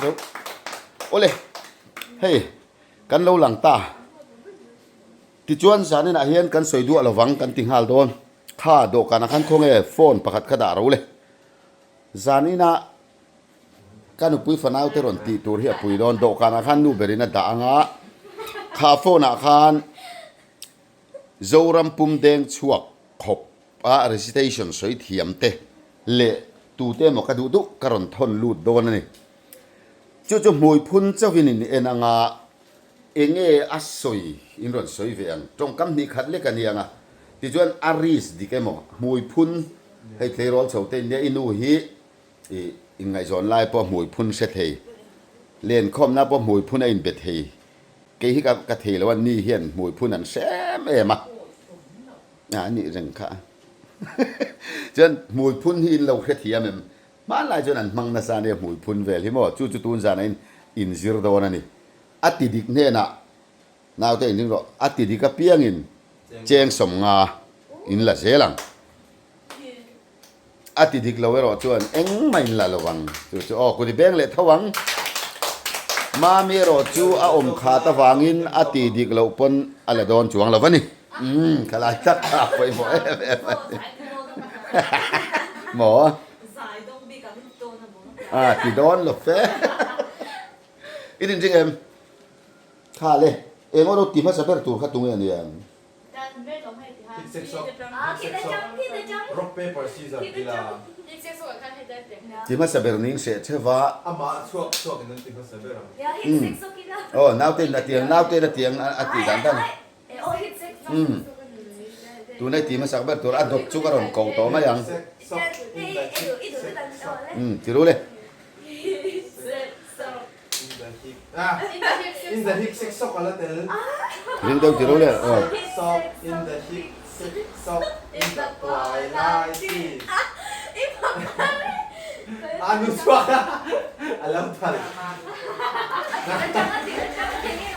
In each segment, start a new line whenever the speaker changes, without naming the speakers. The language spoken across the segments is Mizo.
Tiro. Awle, hei kan lo lang ta. Tichuan zaninah hian kan sawi duah lovang kan ti nghal dawn. Kha dawhkanah khan khawnge phone pakhat kha dah ro le. Zaninah ka nupui fanau te rawn tih tur hi a pui dawn. Dawhkanah khan nu berin a dah anga kha phone ah khan Zoram pum deng chhuak khawp a recitation sawi thiam te leh tute emaw ka duh duh ka rawn thawn lut dawn a ni. Chu chu hmui phun chauhin in en anga enge a sawi in rawn sawi ve ang. Tawngkam hnih khat lek a ni anga tichuan a risk dik emaw hmui phun hei tleirawl chho te nia i nu hi i inngaihzawn lai pawh hmui phun hre thei, lenkhawmna pawh hmui phun a inbe thei. Kei hi ka ka thei lo a, ni hian hmui phun an hre em em a, a nih reng kha. Chuan hmui phun hi in lo hre thiam em? Hmanlai chuan an hmang nasa ania hmui phun vel hi maw? Chu chu tun zanah in inzir dawn a ni. A ti dik hnenah naute in ring rawh, a ti dik apiangin cheng sawmnga in la zel ang. A ti dik lo erawh chuan engmah in la lo ang. Chu chu aw kut i beng leh tho ang. Mami erawh chu a awm khat avangin a ti dik loh pawn a la dawn chuang lo a ni. Umm ka lai tak kha a pawimawh em em a ni. Maw? A ti dawn lo fe. I rinring em? Kha le, eng aw ro ti hmasa ber tur kha tunge a ni ang? Ti hmasa ber ning seh theuh a. Aw naute in a tiang naute in a tiang a tih dan dan. Tuna i ti hmasak ber tur a dawt chu ka rawn ko tawh mai ang. Ti ru le. Ring deuh ti ro le aw.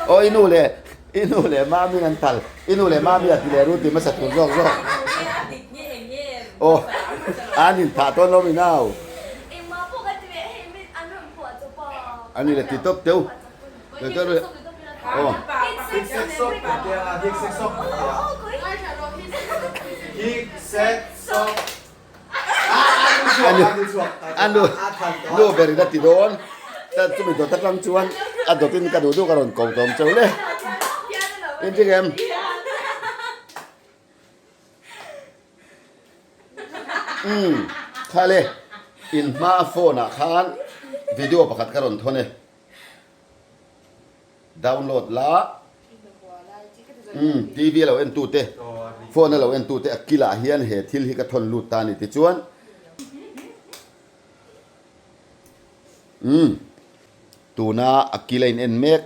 Aw i nu leh i nu leh mami an tal i nu leh mami a ti leh ru ti hmasa tur zawk zawk. Aw an inthah tawn lo mi nau. A ni le ti tawp teu. Aw. A nu nu ber in a ti dawn. Chumi dawt atang chuan a dawt in ka duh duh ka rawn ko tawm cheu le. Inring em? Umm kha le in hma a phone ah khan video pakhat ka rawn thawn e download la umm TV a lo en tu te phone a lo en tu te a kilah hian he thil hi ka thawn lut ta a ni tichuan umm tuna a kila in en mek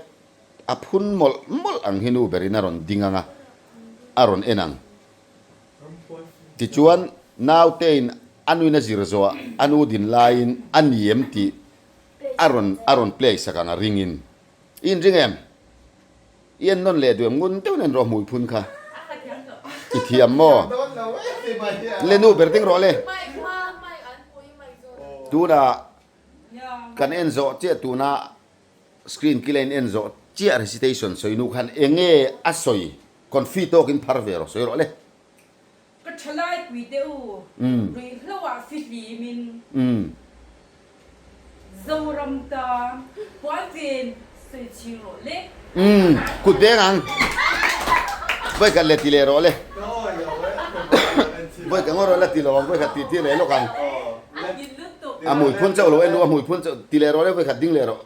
a phun mawlh mawlh ang hi nu berin a rawn ding ang a a rawn en ang. Tichuan, nautein a nuin a zir zawh a nu din laiin a ni em tih a rawn a rawn play sak ang a ringin. I inring em? I en nawn leh duh em? Ngun deuhin en rawh hmui phun kha. I thiam maw? Le nu ber ding rawh le. Tunah kan en zawh chiah tuna screen kila in en zawh chiah recitation sawi nu khan enge a sawi Confi tawkin phar ve rawh sawi rawh le.
Ka thalai pui teh u, ruihhlo ah fihlim in Zoram tan puan ven sawi chhing rawh le.
Umm kut beng ang. Vawi khat leh ti leh rawh le. Vawi ka ngaw rawh la ti lo ang vawi khat ti ti leh lawk ang. A hmui phun chauh lo en duh a hmui phun chauh ti leh rawh le vawi khat ding leh rawh.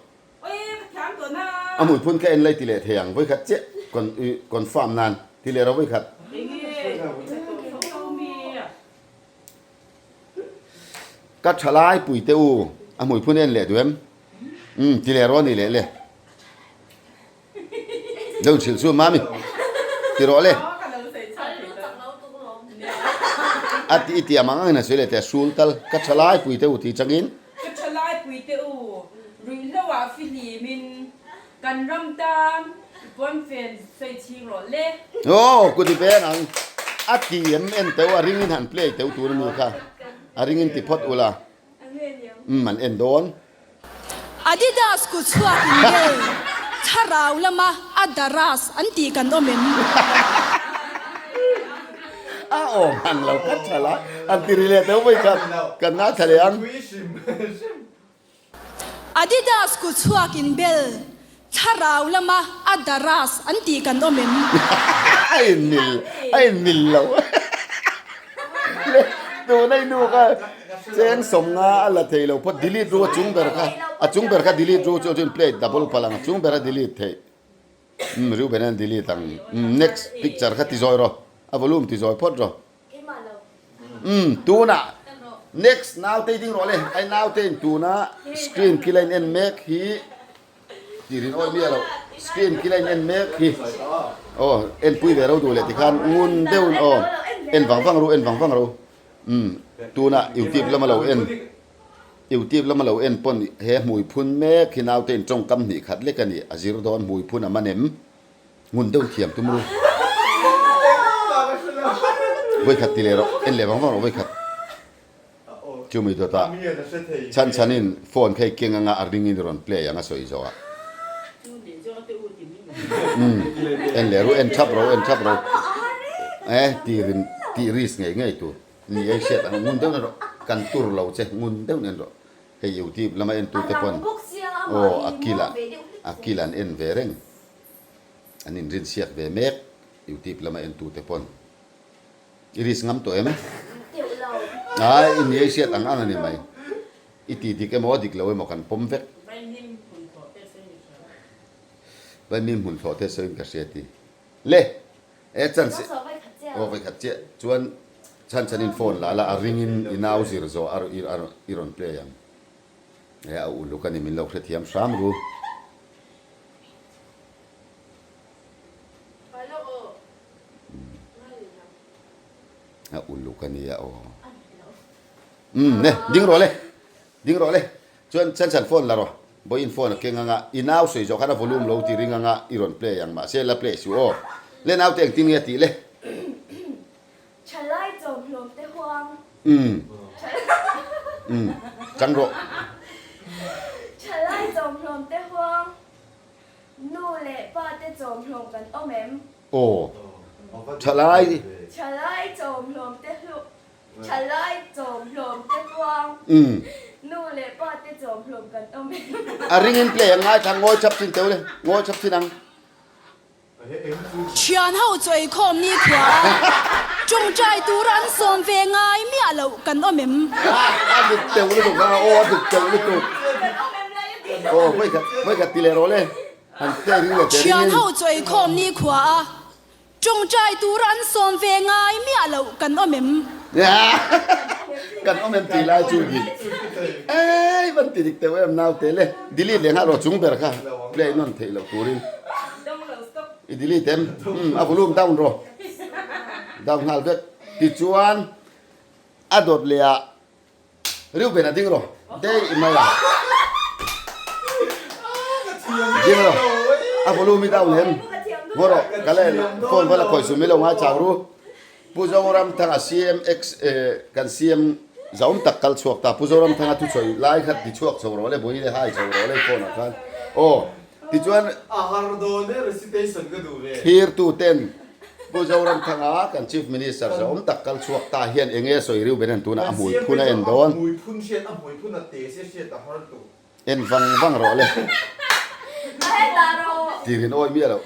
A hmui phun ka en lai ti leh thei ang vawikhat chiah confirm nan ti leh rawh vawikhat. Ka tha lai pui te u a hmui phun en leh duh em? Umm ti leh rawh a ni leh le. Deuh chhilh chu mami ti rawh le. A ti i tiam ang angin a sawi leh teh a sul tal ka tha lai pui te u ti changin.
Ka tha lai pui te u ruihhlo ah fihlim in kan ram tan i pawnfen sawi chhing rawh le.
Aw kut i peng ang a ti em en teuh a ring in han play teuh tur a ni kha a ring in ti phawt ula umm an en dawn.
Adidas kut chhuak in nge thlarau lama a daras an tih kan awm em?
A awm ang lo ka tha la, an ti ri leh deuh mai kha kan ngaithla leh ang.
Adidas kut chhuak in bel thlarau lama a daras an tih kan awm em?
A in mil, a in mil lo. Le tuna i nu kha cheng sawmnga a la thei lo phawt delete ru a chung ber kha a chung ber kha delete ru chu chuan plate double palh ang a chung ber a delete theih. Umm Reuben an delete ang. Umm next picture kha ti zawi rawh a volume ti zawi phawt rawh. Umm tunah next naute ding rawh le ai naute in tuna screen khi la in en mek hi tih rin awih miah loh screen khi la in en mek hi aw en pui ve ro duh leh tikhan ngun deuh in aw en vang vang ru en vang vang ru umm tunah youtube lama lo en youtube lama lo en pawn he hmui phun mek hi naute in tawngkam hnih khat lek a ni a zir dawn hmui phun a man em. Ngun deuh thiam tum ru. Vawikhat ti leh rawh, en leh vang vang rawh vawikhat. Chu mi dawtah chhan chhanin phone kha i keng anga a ring in i rawn play ang a sawi zawh ah. Umm en leh ru, en thap ro, en thap ro. Eh ti rin tih risk ngei ngei tur. Ni ei hriat ang ngun deuh nen rawh, kan tur lo che ngun deuh nen rawh. Hei youtube lama en tute pawn aw a kil ah a kil an en ve reng. An inrinsiak ve mek youtube lama entute pawn i risk ngam tawh em? Ai i ni ei hriat ang ang a ni mai. I ti dik emaw dik lo emaw kan pawm vek. Vaimim hmun thlawh te sawiin ka hria ti. Le! E chance aw vawikhat chiah chuan chhan chhanin phone la la a ringin i nau zir zawh a i rawn play ang. E a uluk a ni min lo hrethiam hram ru. A uluk a nia aw. Umm ne ding rawh le ding rawh le chuan chhan chhan phone la rawh vawiin phone a keng anga i nau sawi zawh khan a volume lo ti ring anga i rawn play ang mahse la play suh aw le naute engtin nge tih le.
Thalai chawmhlawm te huang.
Umm umm chang rawh.
Thalai chawmhlawm te huang. Nu leh pa te chawmhlawm kan awm em?
Aw thalai.
Thalai chawmhlawm te hlu Thalai chawmhlawm te huang.
Umm.
Nu leh pa te chawmhlawm kan awm em?
A ring in play ang ngaithla ngawi chap chin teu le ngawi chap chin ang.
Thian ho chu eikhawm ni khua a, tawngtai tura an sawm ve ngai miah loh kan awm em?
A dik teuh lutuk a, aw a dik teuh lutuk. Aw vawikhat vawikhat ti leh rawh le, han play ring leh teh ring in.
Thian ho chu eikhawm ni khua a, tawngtai tura an sawm ve ngai miah loh kan awm em?
Kan awm em tih lai chu dik. Ei van ti dik teuh em naute le, delete leh nghal rawh chung ber kha play nawn theih loh turin. I delete em? Umm a volume down rawh. Down nghal vek. Tichuan a dawt leh ah Reuben a ding rawh. Daih mai a. Ding rawh. A volume i down em? Ngaw rawh. Ka le phone va la khawih suh milo ngai chau ru. Pu Zoramthanga CM ex kan CM zaum tak kal chhuak ta. Pu Zoramthanga thusawi lai kha ti chhuak chho rawh le bui le hai chho rawh le phone ah khan. Aw. Tichuan,
A har dawn e, recitation ka duh ve.
Thlirtu ten Pu Zoramthanga kan Chief Minister zahawm tak kal chhuak ta hian eng nge sawi riu ben tunah a hmui phun a en dawn.
A hmui phun hriat, a hmui phun a te sia hriat a har duh.
En vang vang rawh le. Tirin awi miah loh.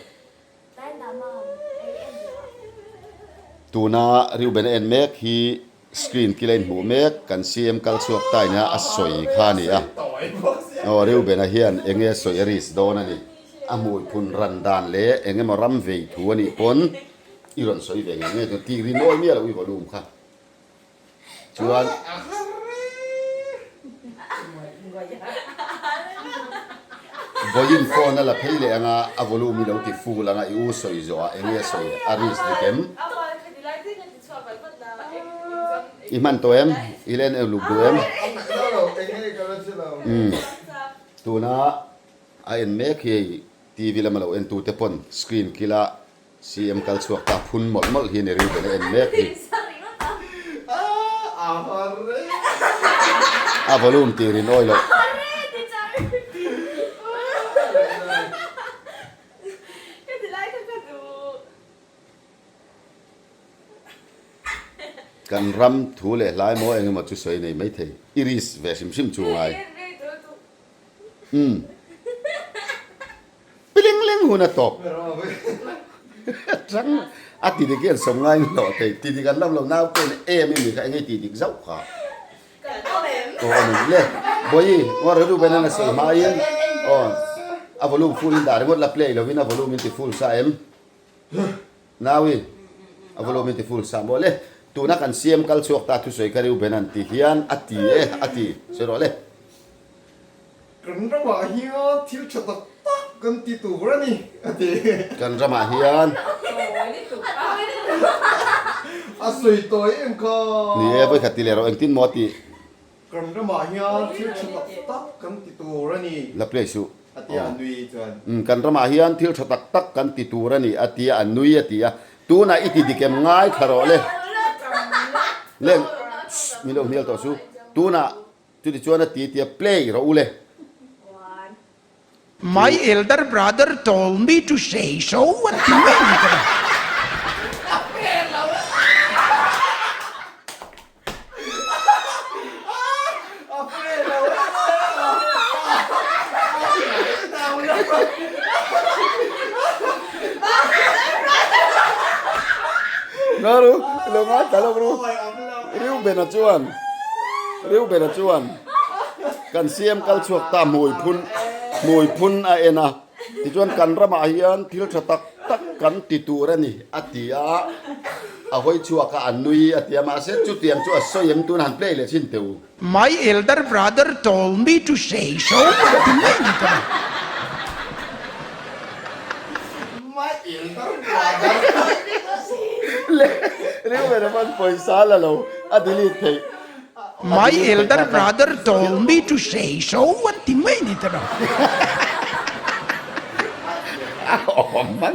Tuna Reuben a en mek hi screen kila inhmuh mek kan CM kal chhuak ta ina a sawi kha a ni a. Aw Reuben-a hian eng nge sawi a risk dawn a ni. A hmui phun ran dan leh eng emaw ram vei thu a nih pawn i rawn sawi ve ngei ngei chuan tih rin awi miah loh i volume kha. Chuan Vawiin phone a la phei leh anga a volume i lo ti full anga i u sawi zawh ah eng nge sawi a risk dik em? I hman tawh em? I la en en luk duh em? Umm tuna a en mek hi hei TV lama lo en tute pawn screen kila CM kal chhuak ta phun mawlh mawlh hi ni Reuben a en mek hi. A volume tir in awi loh. Kan ram thu leh hlai maw eng emaw chu sawi nei mai thei. I risk ve hrim hrim chu ngai. Umm. Piling leng hun a tawp. Tang a ti dik hian sawm ngai hlawh thei. Ti dik an lam lo nau ten em i ni kha engei ti dik zauh kha. Aw awm em le. Bawihi ngaw rilru ben an a sawi hma in aw a volume full in dah ringawt la play lovin a volume in ti full sa em. Naui a volume in ti full sa maw le. Tuna kan CM kal chhuak ta thusawi kha Reuben an ti hian a ti e a ti sawi rawh le.
Kan ramah hian thil tha tak tak kan ti tur a ni, a ti.
Kan ramah hian.
A sawi tawi em kha.
Ni e, vawikhat ti leh rawh, engtin maw a ti?
Kan ramah hian thil tha tak tak kan ti tur a ni.
La play suh.
A ti a, a nui chuan.
Umm, kan ramah hian thil tha tak tak kan ti tur a ni, a ti a, a nui a ti a. Tunah i ti dik em ngai thla rawh le. Le, shh, min lo hnial tawh su. Tunah Chutichuan a ti tia play rawh u le.
My elder brother told me to say so a ti mai ni ka ni.
Ngaru, lo ngai ta lo ru. Reubena chuan Reubena chuan kan CM kal chhuak ta hmui phun hmui phun a en a tichuan kan ramah hian thil tha tak tak kan ti tur a ni a ti a a hawi chhuak a a nui a ti a mahse chutiang chu a sawi em tun han play leh chin teh u.
My elder brother told me to say so a ti mai ni ka ni.
My elder brother
Le Reuben a man pawisa la lo a delete theih.
My elder brother told me to say so an ti mai ni ta lo.
A awm man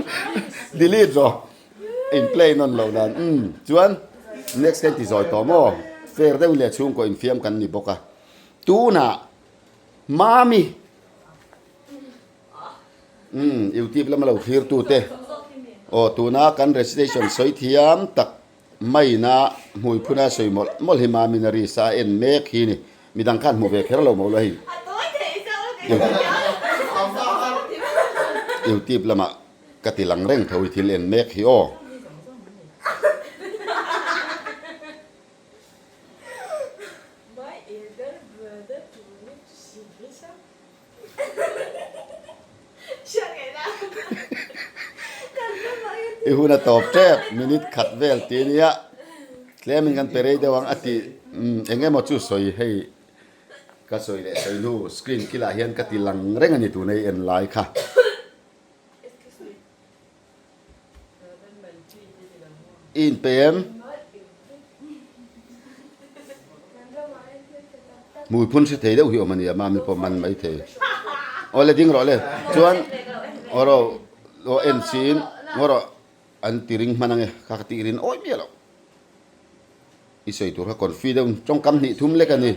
delete rawh in play nawn lo dan umm chuan next kan ti zawi tawh maw fair deuh leh chhungkaw infiam kan ni bawk a tunah Mami Umm YouTube lama lo thlir tu te aw tuna kan recitation sawi thiam tak maina hmui phuna sawi mawlh mawlh hi Mamina Risa a en mek hi ni midang khan hmu ve kher lo maw lo hei YouTube lamah ka ti lang reng tho i thil en mek hi aw. I hun a tawp tep minute khat vel ti ania tlemin kan pe rei deuh ang a tih eng emaw chu sawi hei ka sawi leh sawi hnu screen kilah hian ka ti lang reng a ni tuna i en lai kha. I inpe em? Hmui phun hre thei deuh hi awm a nia, mami pawh man mai thei. Aw le ding rawh le, chuan aw rawh aw en siin ngaw rawh an ti ring hman ange kha ka tih rin awi miah loh. I sawi tur kha confi deuh tawngkam hnih thum lek a ni.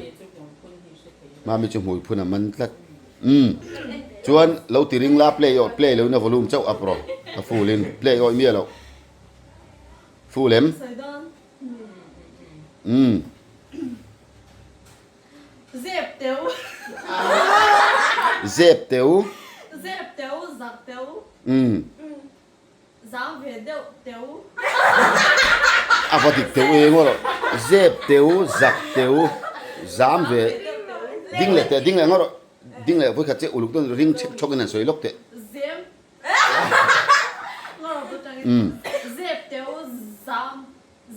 Mami chu hmui phun a man tlat. Umm. Chuan lo ti ring la play aw play lo in a volume chauh up rawh. A full in play awih miah loh. Full em? Umm.
Zep teu.
Zep teu.
Zep teu, zak teu.
Umm.
Zang ve deuh teu.
A va dik teu eng rawh. Zep teu, zak teu, zam ve ding leh teh ding leh ngaw rawh. Ding leh vawikhat che uluk dawn ring chhek chhawk in an sawi lawk teh.
Zem ngaw rawh atangin. Zep teu, zam,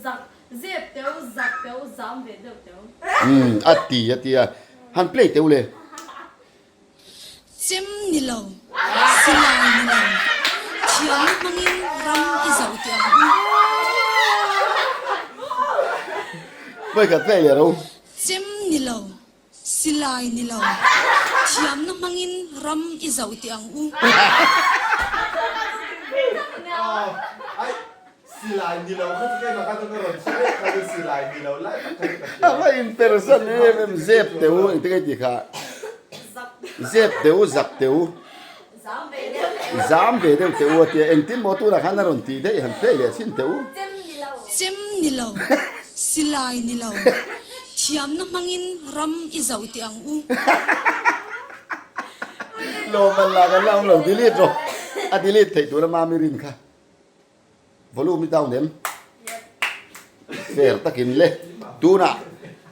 zak, zep teu, zak teu, zam ve deuh teu.
Umm a ti a ti a. Han play teu le.
Chem ni lo, silai ni lo, thiam hmangin ram i zoh teh ang u.
Vawikhat play leh ro.
Chem ni lo, silai ni lo, thiamna hmangin ram i zoh teh ang u.
Silai ni lo kha chu keimah kha chuan ka rawn hre vek kha chu silai ni lo lai tak kha chu ka hria.
A va inpersan em em zep teh u engtin nge tih kha zep teh u zak teh u zam ve deuh teh u a tia engtin maw tunah khan a rawn tih daih han play leh chhin teh u.
Chem ni lo, Silai ni lo, thiamna hmangin ram i zauh teh ang u.
Lawmman lah kan la awm lo, delete rawh. A delete theih tura mami rin kha. Volume i down em? Fair takin le. Tunah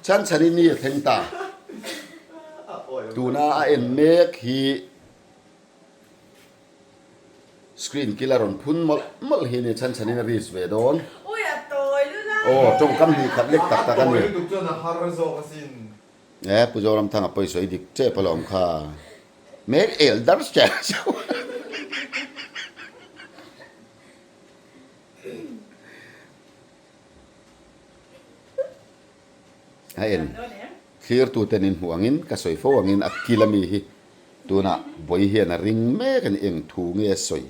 Chhanchhani ni a thleng ta. Tuna a en mek hi Screen kil a rawn phun mawlh mawlh hi nia chhan chhanin a risk ve dawn.
Ui a tawi lut a.
Aw tawngkam hnih khat lek tak tak a ni.
A tawi lutuk chuan a har zawk asin.
E Pu Zoramthanga pawisa i dik tep alawm kha. Hmel el dar sia sia. A en thlirtuten in hmuh angin ka sawi fo angin a kil ami hi tunah vawi hian a ring mek a ni eng thu nge a sawi.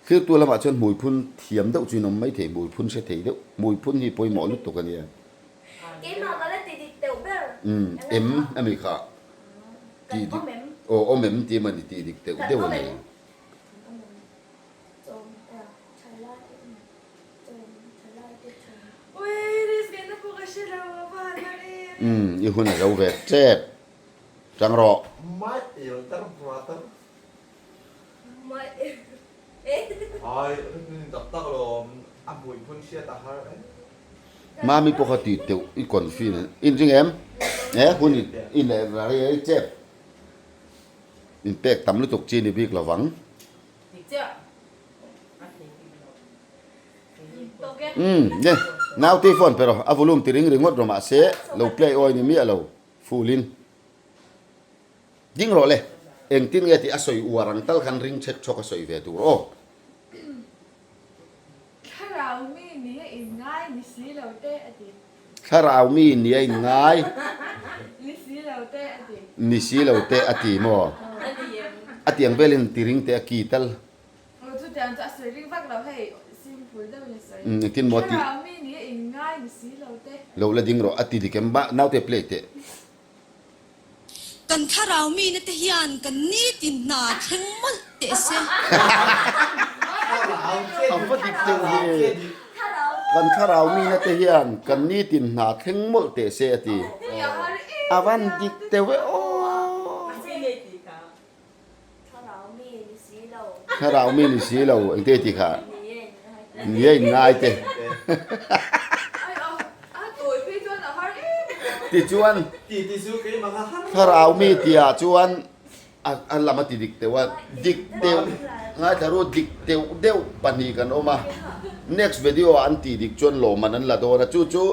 Thlirtu lamah chuan hmuiphun thiam deuh chu in awm maithei hmuiphun hre thei deuh hmuiphun hi pawimawh lutuk a nia.
Keimah ka la ti dik deuh ber.
Umm em ami kha ti dik aw awm em tih emaw ni ti dik deuh deuh a ni. Umm i hun a zo ve tep tang rawh.
My elder brother. Ai rin tak tak lawm a hmui phun hriat a har em.
Mami pawh kha tih teuh i confi nen in ring em e hun i leh rei tep in pek tam lutuk chi ni bik lovang. Umm nge naute phone pe rawh a volume ti ring ringawt rawh mahse lo play awi ni miah lo full in ding rawh le engtin nge tih a sawi uar ang tal khan ring chek chhawk a sawi ve tur aw.
Thlarau mi ni a inngai ni si lo te a ti.
Thlarau mi ni a inngai.
Ni si lo te a ti.
Ni si lo te a ti maw? A tiang velin ti ring teh a ki tal.
Aw chutiang chu a sawi ring vak lo hei simple deuhin a sawi.
Umm engtin maw ti.
Thlarau mi ni a inngai ni si lo te.
Lo la ding rawh a ti dik em ba naute play teh.
Kan thlarau mine te hian kan nitin hna thleng mawlh teh se.
A va dik deuh hi. Kan thlarau mine te hian kan nitin hna thleng mawlh teh se a ti. A van dik deuh e aw. Thlarau mi ni si lo engte ti kha ni a in ngai te. Tichuan thlarau mi tihah chuan a lam a ti dik deuh a dik deuh ngaithla ru dik deuh deuh pahnih kan awm a next video ah an tih dik chuan lawmman an la dawn a chu chu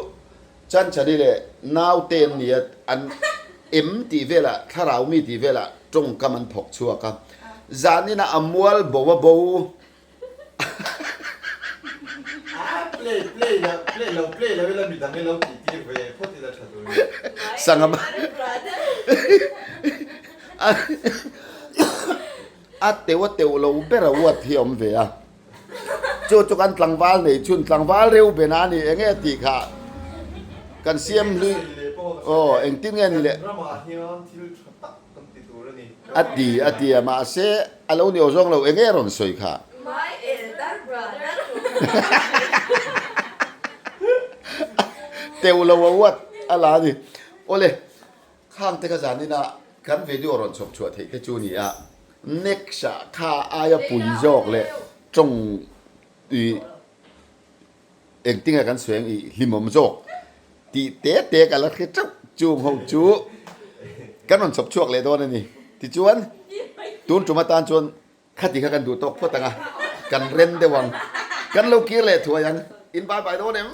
Chanchani leh naute an ni a, an em tih velah, thlarau mi tih velah tawngkam an thawk chhuak a. Zaninah a mual bo a bo.
Play play lo play lo play lo ila midang ilo tih tir ve phawt ila tha tur in.
Sangam a teuh a teuh lo ber a uat hi a awm ve a. Chu chu kan tlangval nei chhun tlangval reu ben a ni enge tih kha kan siam hlui aw engtin nge ni le a ti a ti a mahse a lo ni aw zawng lo enge rawn sawi kha teuh lo a uat a la a ni awle. Khang te kha zanin a kan video rawn chhawp chhuah theih te chu ni a, next ah kha aia pui zawk leh tawng i engtinge kan sawi ang i hlimawm zawk tih te te ka la hre teuh chung ho chu kan rawn chhawp chhuak leh dawn a ni. Tichuan tun tum atan chuan khati kha kan duh tawk phawt ang a, kan ren deuh ang, kan lo kir leh thuai ang, in bye bye dawn em?